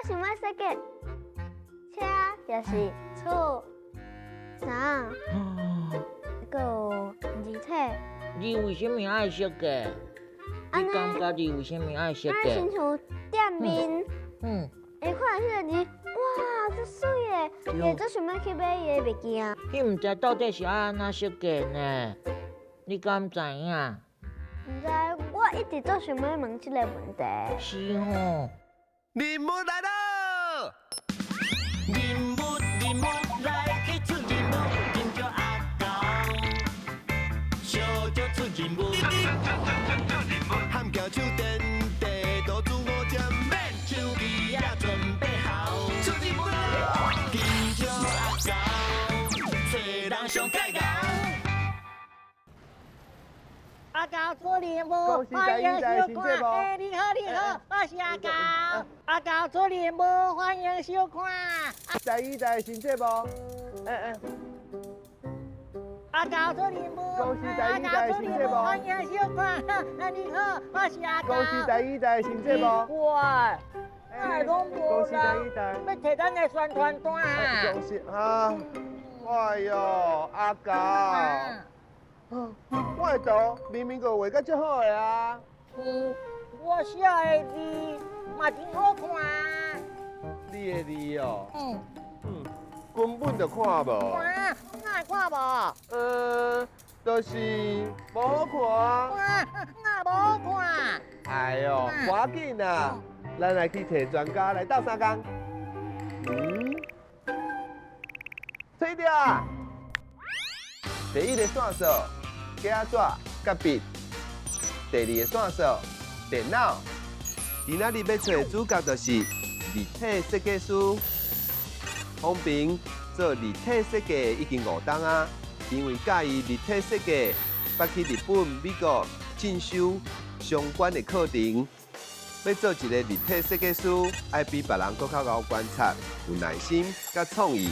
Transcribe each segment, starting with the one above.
想欲設計車，抑是厝，啥？閣有字體。你為啥物愛設計？你感覺你為啥物愛設計？親像店面，會看彼個字，哇，足媠的，會足想欲去買伊的物件。彼毋知到底是愛按怎設計呢？你敢知影？毋知，我一直足想欲問這個問題。是吼。任務來囉！任務任務來去出任務，緊張阿狗，小少出任務。喊舉手電地多煮五針，免手機也準備好。出任務囉！緊張阿狗，找人上蓋𠢕。阿狗出任務，歡迎收看。欸，你好，你好，我是阿狗。阿狗出任務，歡迎收看。台語台新節目，欸欸。阿狗出任務，阿狗出任務，歡迎收看。你好，我是阿狗。公視台語台新節目。奇怪，哪會攏無人欲提咱的宣傳單啊？公視啊，哎喲，阿狗。我的圖明明閣畫甲足好的啊！嗯，我寫的字嘛真好看。你的字哦？嗯。嗯，根本就看無。看，哪會看無？就是無好看啊。哪無好看？哎喲，無要緊啦，咱來去揣專家來鬥相共。嗯，揣著啊！第一個線索，格仔紙佮筆；第二個線索，電腦。今仔日欲揣的主角就是字體設計師。方平做字體設計已經5冬啊，因為佮意字體設計，捌去日本、美國進修相關的課程。欲做一个字體設計師，愛比別人閣較𠢕觀察、有耐心、佮創意。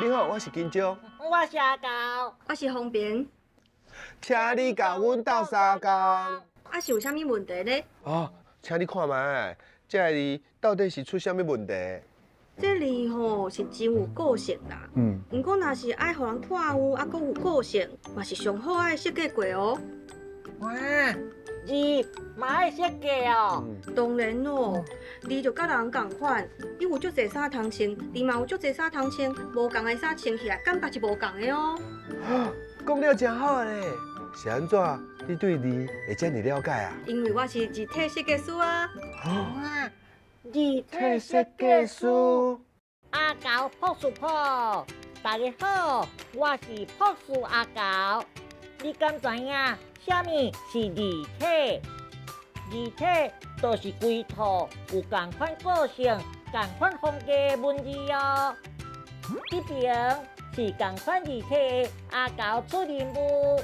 你好，我是金蕉。我是阿狗。我是方平。請你共阮鬥相共。啊，是有啥物問題咧？哦，請你看覓，這个字到底是出啥物問題？這字吼是真有個性啦。毋過若是愛予人看有，啊，閣有個性，嘛是上好愛設計過哦。哇，字嘛愛設計哦。當然咯，字就佮人仝款，你有足濟衫通穿，字嘛有足濟衫通穿，無仝的衫穿起來感覺是無仝的哦。講了誠好咧，是按怎？你對字會遮爾了解啊？因為我是字體設計師啊。哇，字體設計師。阿狗朴素朴，大家好，我是朴素阿狗。你敢知影啥物是字體？字體就是規套有仝款個性、仝款風格的文字哦。這邊是仝款字體的阿狗出任務，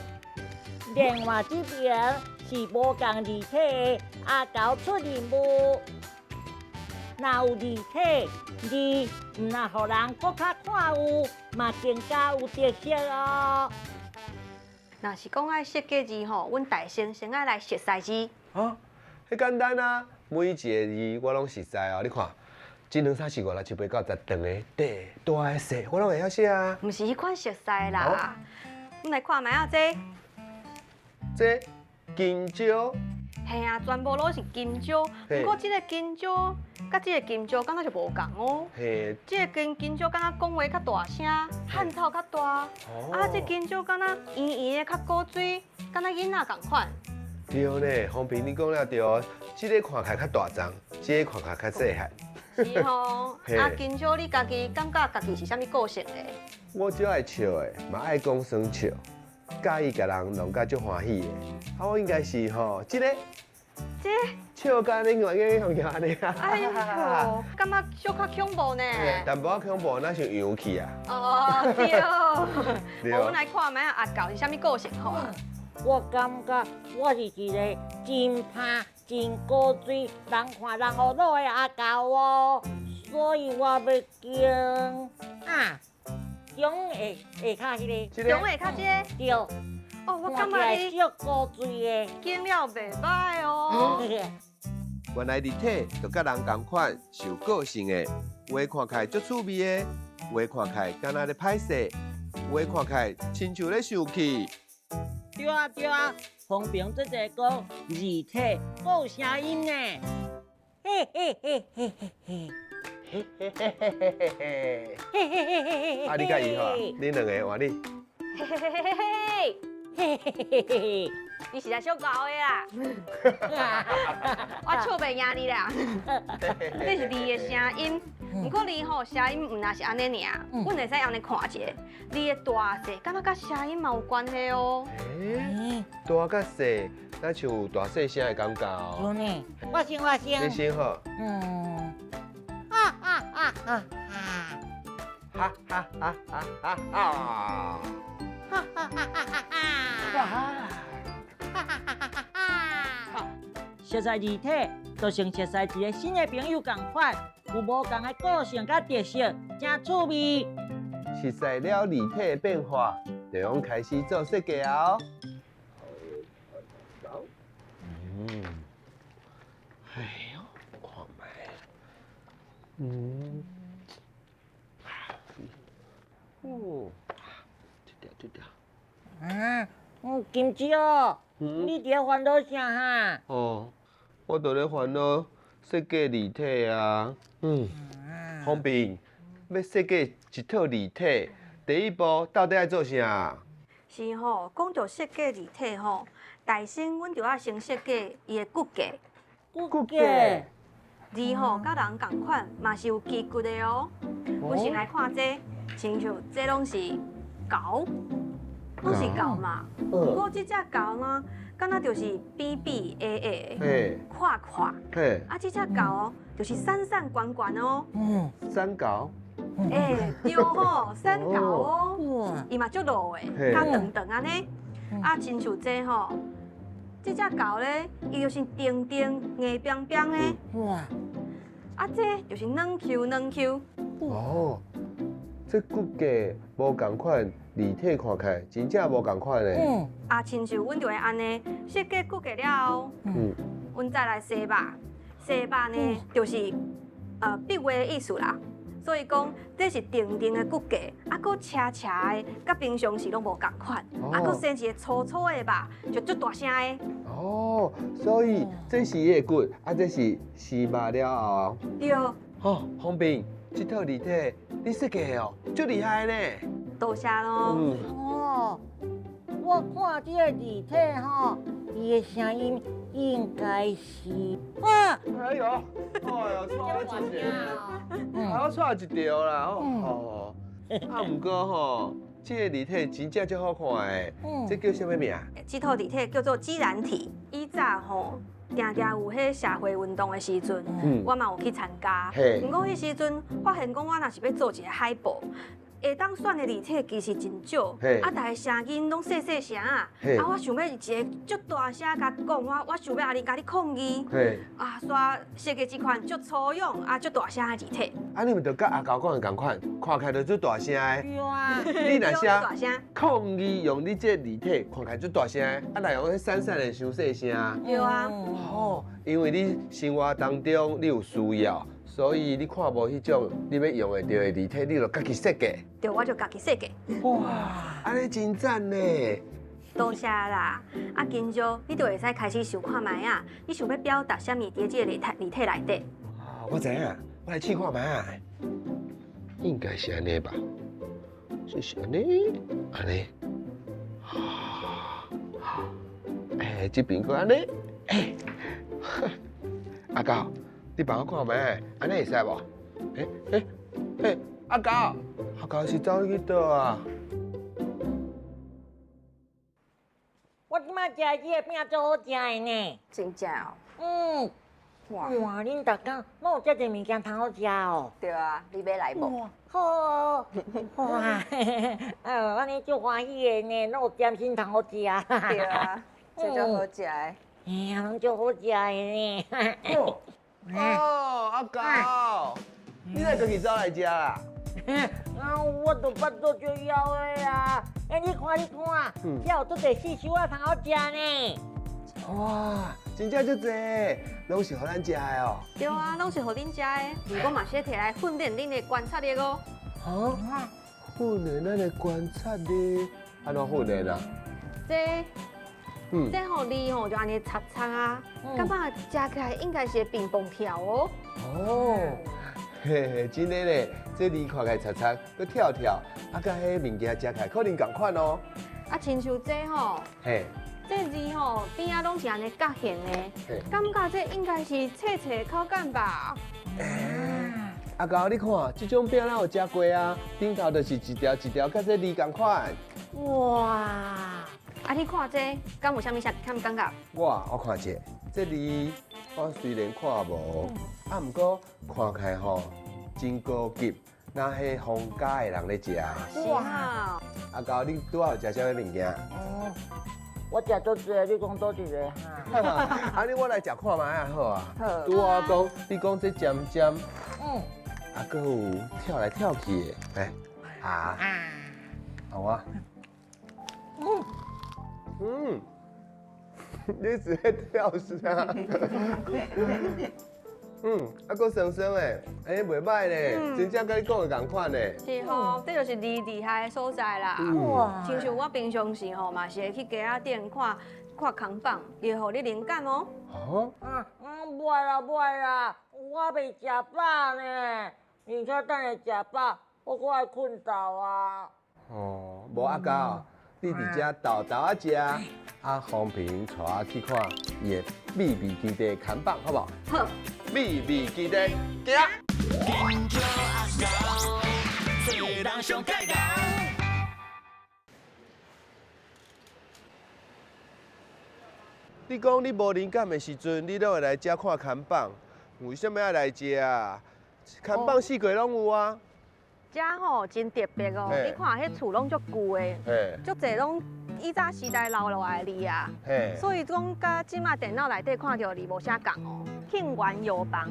另外這邊是無仝字體的阿狗出任務。若有字體，字毋但予人閣較看有，嘛更加有特色哦。若是講愛設計字吼，阮大先先愛來熟似字。啊，彼簡單啊，每一个字我攏熟似哦。你看，這兩三四五六七八九十，長的、短的、大的、細，我攏會曉寫啊。毋是彼款熟似啦。阮來看覓仔這。這金蕉。嘿啊，全部攏是金蕉。毋過這个金蕉佮這个金蕉感覺就無仝哦。這个金金蕉感覺講話較大聲，漢草較大。啊，這金蕉敢若圓圓的較古錐，敢若囡仔仝款。對呢，方平你講了對哦。這个看起來較大張，這个看起來較細漢。是吼。啊，金蕉你家己感覺家己是啥物個性的？我足愛笑的，嘛愛講耍笑，佮意共人弄甲足歡喜的。啊，我應該是吼，這个。這笑甲恁外個向按呢啊！哎喲，感覺小可恐怖呢。淡薄仔恐怖，若像陽氣啊。哦，對。阮來看覓阿狗是啥物個性好啊？我感覺我是一个真拍、真古錐、人看人學老的阿狗哦，所以我欲揀啊，中下跤彼个。中下跤這个。對。哦，我感覺你小古錐的。揀了袂䆀哦。原來字體就佮人仝款，是有個性的。有的看起來足趣味的，有的看起來敢若咧歹勢，有的看起來親像咧生氣。對啊對啊，方平這個歌字體閣有聲音呢。嘿嘿嘿嘿嘿嘿。嘿嘿嘿嘿嘿嘿。嘿嘿嘿嘿嘿。啊，你佮伊好，恁兩个換你。嘿嘿嘿嘿嘿。嘿嘿嘿嘿。你是來小搞的啦！我笑袂贏你啦。這是字的聲音，毋過字吼聲音毋若是按呢爾，阮會使按呢看一下，字的大細敢若佮聲音嘛有關係哦。欸，大佮細，敢像有大細聲的感覺哦。有呢，我先我先。你先好。嗯。哈哈哈哈哈！哈哈哈哈哈哈！哈哈哈哈哈！哈哈哈哈哈！熟似字體，就像熟似一个新的朋友仝款，有無仝的個性佮特色，誠趣味。熟似了字體的變化，就用開始做設計哦。嗯，哎喲，看覓。嗯。哦，這條這條。啊，金蕉。你佇咧煩惱啥哈？哦，我就咧煩惱設計字體啊。嗯，方平，欲設計一套字體，第一步到底愛做啥？是吼，講著設計字體吼，大先阮著愛先設計伊的骨架。骨架。字吼，佮人仝款，嘛是有旗骨的哦。阮先來看這個，親像這攏是猴。攏是猴嘛，毋過這隻猴呢，敢若就是扁扁矮矮的，闊闊。啊，這隻猴哦，就是瘦瘦懸懸哦。嗯，瘦猴。欸，對吼，瘦猴哦。伊嘛足老的，較長長按呢。啊，親像這吼，這隻猴咧，伊就是長長硬邦邦的。哇！啊，這就是軟 Q 軟 Q。哦，這骨架無仝款。字體看起來真正無仝款咧。嗯。啊，親像阮就會按呢設計骨架了後，嗯，阮再來生肉，生肉呢就是筆畫的意思啦。所以講這是長長的骨架，啊，閣斜斜的，佮平常時攏無仝款，啊，閣生一個粗粗的肉，就足大聲的。哦，所以這是伊的骨，啊，這是生肉了後。對。哦，方平，這套字體你設計的哦，足厲害呢。多謝囉。哦，我看這个字體吼，伊的聲音應該是啊。哎喲，哎喲，錯一條，還好錯一條啦。哦，啊，毋過吼，這个字體真正足好看的。嗯。這叫啥物名？這套字體叫做自然體。以早吼，定定有彼社會運動的時陣，我嘛有去參加。毋過彼時陣發現講，我若是欲做一个海報，會當選的字體其實真少，啊，逐个聲音攏細細聲啊，啊，我想欲一个足大聲共講，我想欲按呢共你抗議，啊，煞設計這款足粗勇啊，足大聲的字體。啊，你毋著佮阿猴講的仝款，看起來就足大聲的。對啊。你若寫抗議用你這个字體看起來足大聲的，啊，若用彼瘦瘦的傷細聲。對啊。哦，因為你生活當中你有需要。所以你看無彼種你欲用會著的字體，你就家己設計。對，我就家己設計。哇，按呢真讚呢！多謝啦。啊，金蕉，你就會使開始想看覓啊？你想欲表達啥物佇這个字體內底？啊，我知影，我來試看覓啊。應該是按呢吧？這是按呢，按呢。欸，這邊閣按呢。欸，阿猴。你幫我看覓，按呢會使無？欸欸欸，阿猴，阿猴是走去佗啊？我這擺食的這个餅足好食的呢。真正哦。嗯。哇，恁逐工攏有遮濟物件通好食哦。對啊，你欲來無？好。哇，按呢足歡喜的呢，攏有點心通好食。對啊，這足好食的。哎呀，攏足好食的呢。哦，阿猴，你哪會家己走來食啦？啊，我都腹肚足枵的啦。欸，你看，你看，遮有足濟細小仔通好食呢。哇，真正足濟，攏是予咱食的哦。對啊，攏是予恁食的。毋過嘛是摕來訓練恁的觀察力哦。哈？訓練咱的觀察力？按怎訓練啊？這，這吼字吼就按呢擦擦啊，感覺食起來應該是會蹦蹦跳哦。哦，嘿嘿，真的咧，這字看起來擦擦，閣跳跳，啊，佮彼物件食起來可能仝款哦。啊，親像這吼，這字吼邊仔攏是按呢角形的，感覺這應該是脆脆口感吧？阿猴，你看，這種餅咱有食過啊，頂頭就是一條一條，佮這字仝款。哇！啊，你看這，敢有啥物啥物感覺？我看者，這字我雖然看無，啊，毋過看起來吼真高級，若彼皇家的人咧食。哇！阿猴，你拄仔有食啥物物件？我食足濟，你講佗一个哈？按呢我來食看覓仔好啊。好。拄仔我講，你講這尖尖，啊，閣有跳來跳去的，來，啊，好啊。你是咧跳啥？啊，閣酸酸的，欸，袂䆀咧，真正佮你講的仝款咧。是吼，這就是字厲害的所在啦。哇！親像我平常時吼，嘛是會去街仔頂看看扛棒，伊會予你靈感哦。哦？袂啦袂啦，我袂食飽呢，而且等下食飽，我閣愛睏著啊。哦，無阿猴，你佇遮沓沓仔食，啊，方平帶我去看伊的秘密基地扛棒，好無？好。秘密基地，行。金石阿猴，做人上蓋牛。你講你無靈感的時陣，你攏會來遮看看板，為啥物愛來遮啊？看板四界攏有啊。遮吼真特別哦，你看彼厝攏足舊的，足濟攏以早時代留落來的字啊，所以講佮這馬電腦內底看著字無啥仝哦。慶元藥房，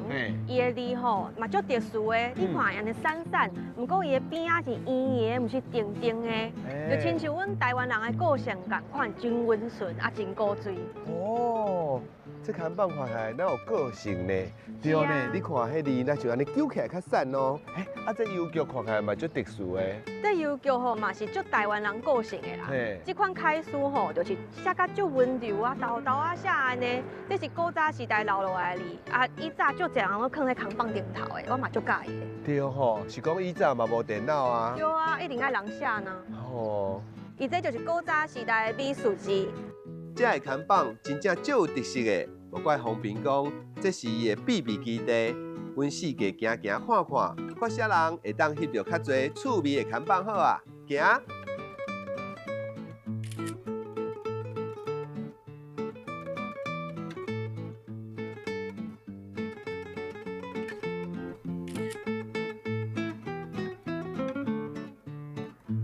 伊的字吼嘛足特殊的，你看按呢散散，毋過伊的邊仔是圓圓的，毋是長長的，就親像阮台灣人的個性仝款，真溫順啊，真古錐。哦，這看板看起來哪有個性呢？對呢，你看彼字，若像按呢揪起來較散哦。欸，啊，這郵局看起來嘛足特殊的。這郵局吼嘛是足台灣人個性的啦。這款楷書吼，就是寫甲足溫柔啊，沓沓仔寫按呢，這是古早時代留落來的字。啊，以早足濟人攏囥佇扛棒頂頭的，我嘛足佮意的。對吼，是講以早嘛無電腦啊。對啊，一定愛人寫呢。哦。伊這就是古早時代的美術字。這个看板真正足有特色的，無怪方平講，這是伊的秘密基地。阮四界行行看看，看啥人會當翕著較濟趣味的看板好啊，行。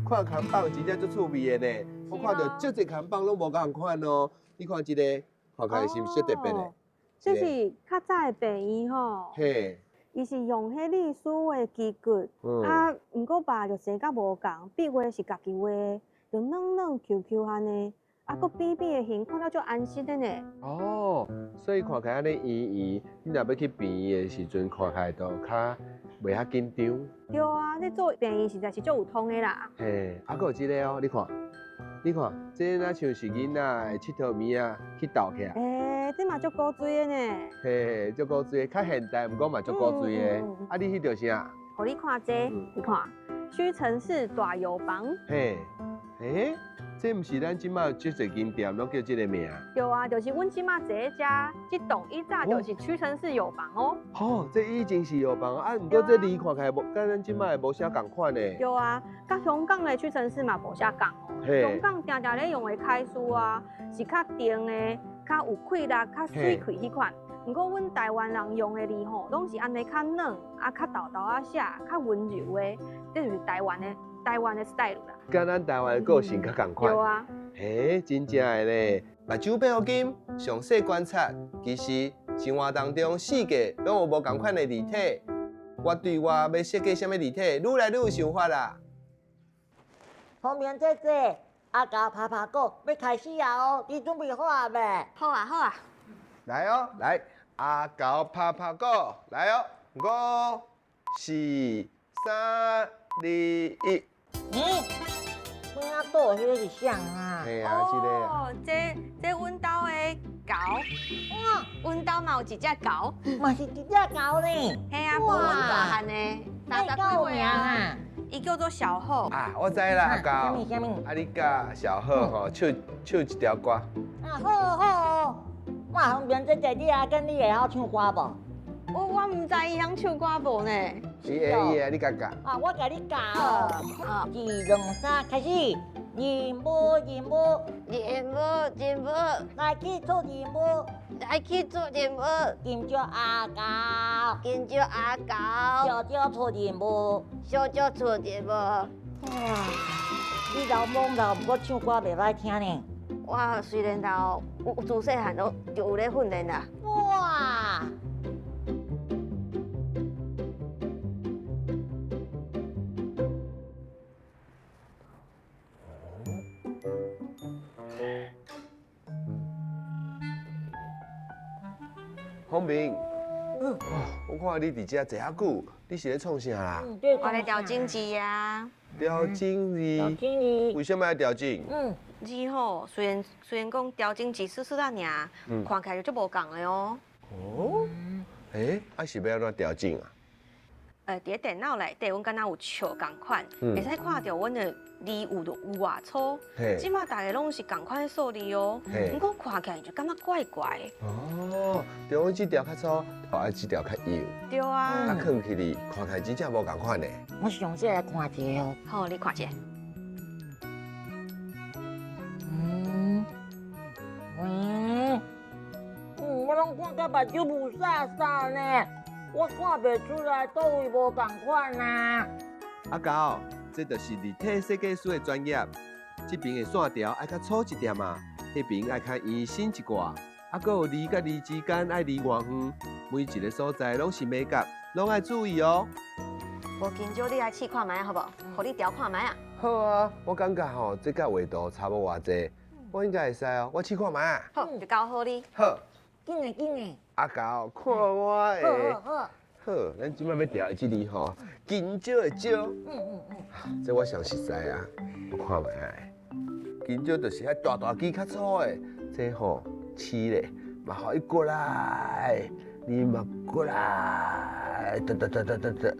看看板真正足趣味的呢，我看著足濟看板攏無仝款哦。你看這個，看起來是毋是特別的？這是較早的病院吼。嘿。伊是用彼歷史的基骨，啊，毋過肉就生甲無仝，筆畫是家己畫的，就軟軟 Q Q 按呢，啊，閣扁扁的形，看了足安心的呢。哦，所以看起來按呢圓圓，你若欲去病院的時陣，看起來就較袂遐緊張。對啊，你做病院實在是足有通的啦。嘿，啊，閣有這個哦，你看，你看，這若像是囡仔的𨑨迌物仔去鬥起來。欸，這嘛足古錐的呢。嘿，足古錐，較現代，毋過嘛足古錐的。啊，你翕著啥？予你看這，你看，屈臣氏大藥房。嘿，欸，這毋是咱這馬足濟間店攏叫這個名？對啊，就是阮這馬坐佇遮，這棟以早就是屈臣氏藥房哦。哦，這以前是藥房啊，毋過這字看起來無，佮咱這馬的無啥仝款呢。對啊，佮香港的屈臣氏嘛無啥仝哦。香港定定咧用的楷書啊，是較定的。較有氣力、較媠氣彼款，毋過阮台灣人用的字吼，攏是按呢較軟，啊較沓沓仔寫，較溫柔的，這就是台灣的 style 啦。佮咱台灣的個性較仝款。對啊。嘿，真正的咧，目睭變予金，詳細觀察，其實生活當中四界攏有無仝款的字體。我對我欲設計啥物字體，愈來愈有想法啦。方平姐姐。阿猴爬爬狗欲開始啊哦，你準備好啊未？好啊好啊。來哦，來，阿猴拍拍鼓，來哦，五、四、三、二、一。嗯，阮阿倒彼个是啥啊？嘿啊，這個啊。哦，這這阮兜的狗，阮兜嘛有一隻狗，嘛是一隻狗呢。嘿啊，無阮大漢的，三十幾歲啊。伊叫做小虎。啊，我知啦，阿猴。啥物啥物？啊，你佮小虎吼唱唱一條歌。啊，好好，我方便這個你阿囝你會曉唱歌無？我我毋知伊曉唱歌無呢。伊會伊會，你共教。啊，我共你教。一、兩、三，開始。任務任務任務任務，來去做任務，來去做任務。金蕉阿猴，金蕉阿猴，小蕉出任務，小蕉出任務。哇，你老懵老，毋過唱歌袂歹聽呢。我雖然老，有自細漢都就有咧訓練啦。哇！方明，哇，我看你佇遮坐遐久，你是咧創啥啦？我咧調整字啊。調整字。調整字。為什麼愛調整？字吼，雖然雖然講調整字細細仔爾，看起來就足無仝的哦。哦。欸，啊是欲按怎調整啊？佇咧電腦內底，阮敢若有笑仝款，會使看著阮的字有有偌粗。這馬大家攏是仝款的數字哦，毋過看起來就感覺怪怪的。哦，對，阮這條較粗，啊這條較幼。對啊。啊，囥起來看起來真正無仝款呢。我上次來看一下哦。好，你看一下。我攏看甲目睭霧煞煞呢。我看袂出來佗位無仝款啊！阿猴，這就是立體設計師的專業。這邊的線條愛較粗一點啊，彼邊愛較延伸一寡，啊，閣有字佮字之間愛離偌遠，每一個所在攏是眉角，攏愛注意哦。無緊張，你來試看覓好無？予你調看覓啊！好啊，我感覺吼，這佮畫圖差無偌濟，我應該會使哦。我試看覓啊！好，就交予你。好。緊嘞緊嘞！阿猴，看我的。好好好，咱這擺欲調的這字吼，金蕉的蕉。這我上實在啊，我看覓啊。金蕉就是遐大大支較粗的，這吼刺咧，嘛予伊過來，你嘛過來，得得得得得得。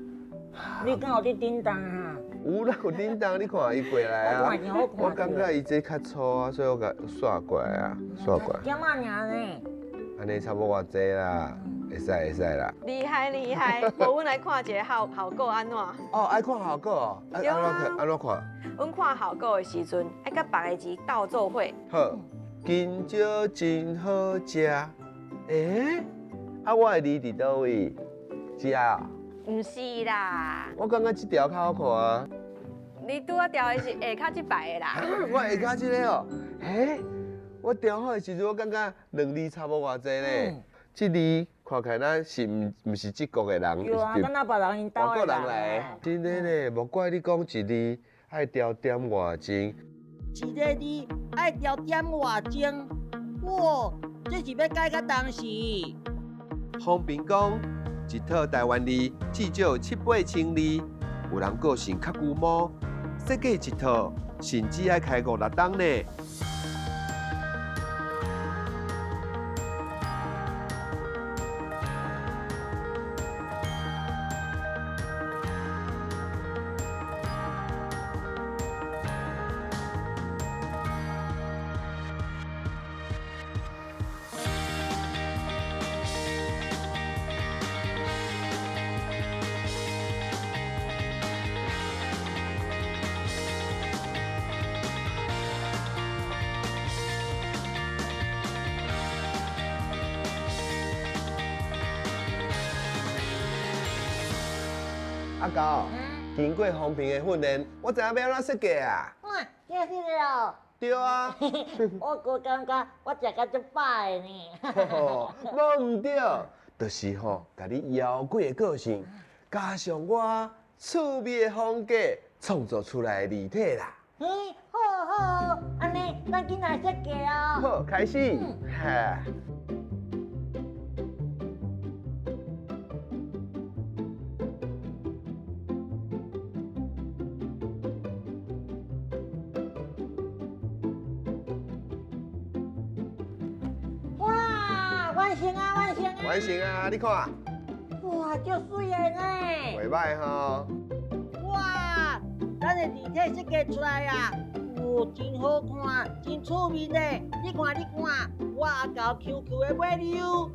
你敢有佇叮當啊？有啦，有叮當，你看伊過來啊。我感覺伊這較粗啊，所以我共刷過來啊，刷過來。這麼爾呢？按呢差無偌濟啦，會使會使啦。厲害厲害，無阮來看一下效效果按怎？哦，愛看效果哦，按怎看？按怎看？阮看效果的時陣，愛佮別个字鬥做伙。好，金蕉真好食。欸，啊，我的字佇佗位？這啊？毋是啦。我感覺這條較好看啊。你拄仔調的是下跤這排的啦。我下跤這个哦，欸。我調好的時陣，我感覺兩字差無偌濟咧。這字看起來咱是毋毋是這國的人，對啊，敢若別人𪜶兜外國人來的。真的咧，無怪你講一字愛調點外鐘。一个字愛調點外鐘，哇，這是欲改到當時。方便講，一套台灣字至少七八千字，有人個性較龜毛，設計一套甚至愛開五六冬呢。阿猴，經過方平的訓練，我知影欲按怎設計啊。哇，這是哦。對啊。我閣感覺我食甲足飽的呢。無毋對，就是吼，共你妖怪的個性，加上我趣味的風格，創造出來的立體啦。嘿，好好，按呢，咱緊來設計哦。好，開始。完成啊，完成啊！完成啊！你看，哇，足媠的呢！袂䆀吼。哇，咱的字體設計出來啊，哇，真好看，真趣味呢！你看，你看，我阿猴 Q Q 的尾溜，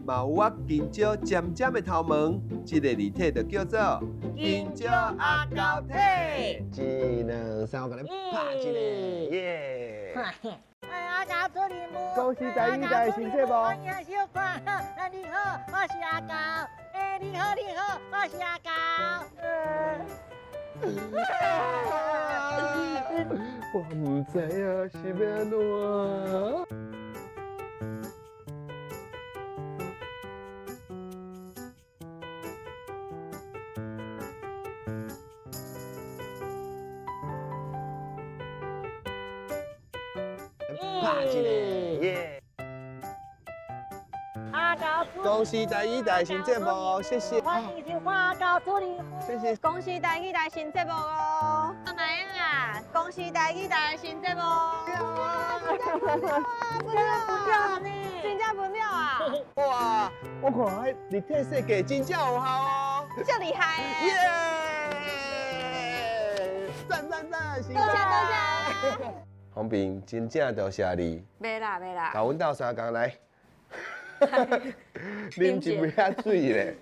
嘛有我金蕉尖尖的頭毛，這個字體就叫做金蕉阿猴體。一、兩、三，我共你拍一個，耶！阿猴出任務，恭喜台語台新節目。歡迎收看。你好，我是阿猴。欸，你好，你好，我是阿猴。我毋知影是欲按怎。拍一個耶！恭喜台語台新節目，謝謝。歡迎收看阿猴出任務。謝謝。恭喜台語台新節目哦！阿妹啊，恭喜台語台新節目！不了呢，真正不了啊！哇，我看彼立體設計真正有效哦，這厲害！耶！讚讚讚！多謝多謝。方便，真正多謝你。袂啦袂啦。共阮鬥相共來。啉一杯仔水咧。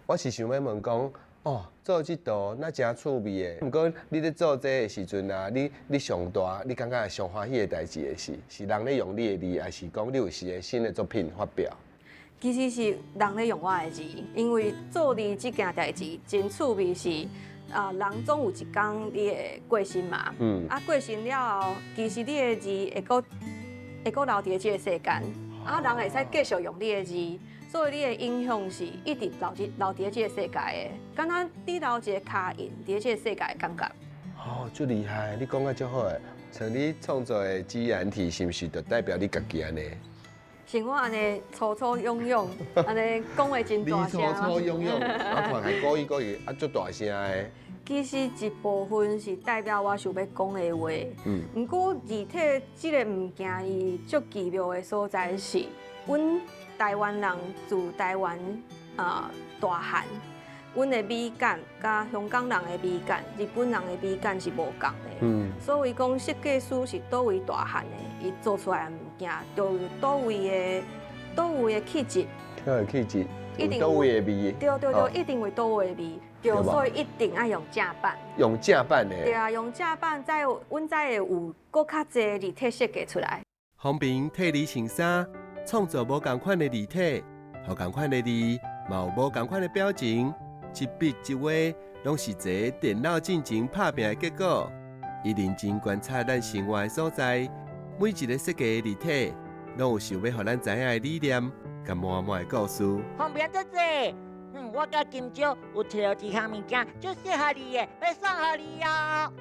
我是想欲問講，哦，做這道若誠趣味的。毋過你咧做這的時陣啊，你上大，你感覺上歡喜的代誌的是，是人咧用你的字，還是講你有時的新的作品發表？其實是人咧用我的字，因為做字這件代誌真趣味是，啊，人總有一天你會過身嘛。啊，過身了後，其實你的字會閣留佇咧這個世間。啊，人會使繼續用你的字，所以你的影響是一直留佇咧這個世界的，敢若你留一个跤印佇咧這個世界的感覺。哦，足厲害！你講甲足好的，像你創作的自然體，是毋是就代表你家己按呢？像我按呢粗粗勇勇，按呢講話真大聲。你粗粗勇勇，我看還故意故意啊，足大聲的。其實一部分是代表我想欲講的話，毋過字體這個物件，伊足奇妙的所在是，阮台灣人自台灣大漢，阮的美感佮香港人的美感、日本人的美感是無仝的。所以講設計師是佗位大漢的，伊做出來的物件，就有佗位的氣質。佗位氣質，一定佗位的味。對對對，一定有佗位的味。對，所以一定愛用正版。用正版的。對啊，用正版，才阮才會有閣較濟字體設計出來。方便替你穿衫，創造無仝款的字體，予仝款的字，嘛有無仝款的表情，一筆一畫，攏是坐電腦進前拍拚的結果。伊認真觀察咱生活的所在，每一个設計的字體，攏有想欲予咱知影的理念，佮滿滿的故事。方便姐姐。我佮金蕉有揣著一項物件，足適合你的，欲送予你哦。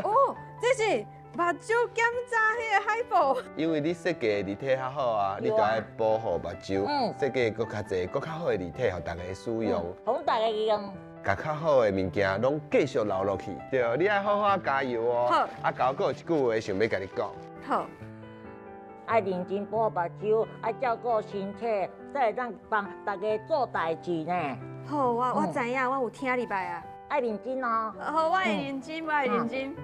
哦，這是目睭檢查彼个海報。因為你設計的字體較好啊，你就愛保護目睭，設計閣較濟、閣較好的字體，予大家使用。予大家用。共較好的物件攏繼續留落去。對，你愛好好加油哦。好。阿猴閣有一句話想欲共你講。好。愛認真補目睭，愛照顧身體，才會當幫大家做代誌呢。好，我知影，我有聽入來啊。愛認真哦。好，我會認真，我會認真。